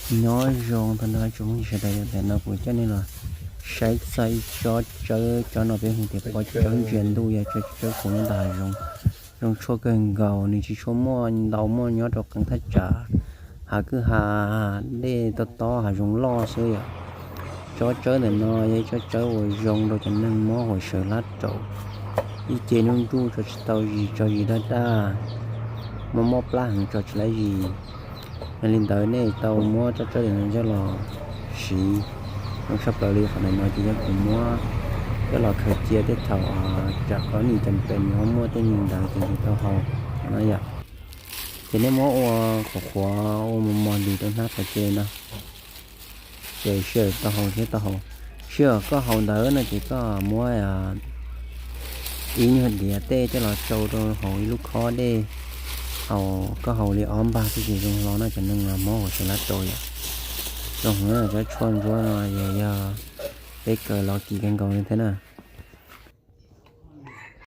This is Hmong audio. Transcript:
Nyob zoo tag nrho tsoom phooj ywg sawv daws, yog tias no kuv coj nej los saib txog ib tsob tsawb, tsob no peb hu tias pob tsawb ntsia ntuj, yog tsob tsawb khuv nyob ntawm hav zoov, zoo tshuaj kawg nkaus, nws tsis tshua muaj ntau, muaj nyob rau qee thaj tsam hav kwj ha, dej tob tob hav zoov loj xwb yom. Tsob tsawb ntawm no yog ib tsob tsawb uas zoo rau cov neeg mob hauv sawv hlab raum, ib ce nruj nruj tso tsis tau zis, tso zis daj daj, mob mob plab heev tso tsis laib zis. Yog li ntawd nej tau muab tsob tsawb ntawm no coj los siv, zoo tshaj plaws li qhov ntawm no ces yog kuv muab coj los khaws cia tej thaum tsam koj nim cam pes nws ho muaj tej neeg ntawd ces nws tau haus no yom. Ces nej muab ua qhuav qhuav ua mos mos lis rau hnab qhov ce no, ces sij hawm tau haus thiab tau haus. Sij hawm koj haus ntawd no ces koj muab ib nyuag diav tej coj los tsau rau hauv ib lub khob dej, haus, koj haus li ob npag xwb ces zoo hlo no cov neeg mob hauv sawv hlab raum yom. Zoo heev, tsob tshuaj ntsuab no yog, yog peb kaw los kim kawg nkaus li thiab na.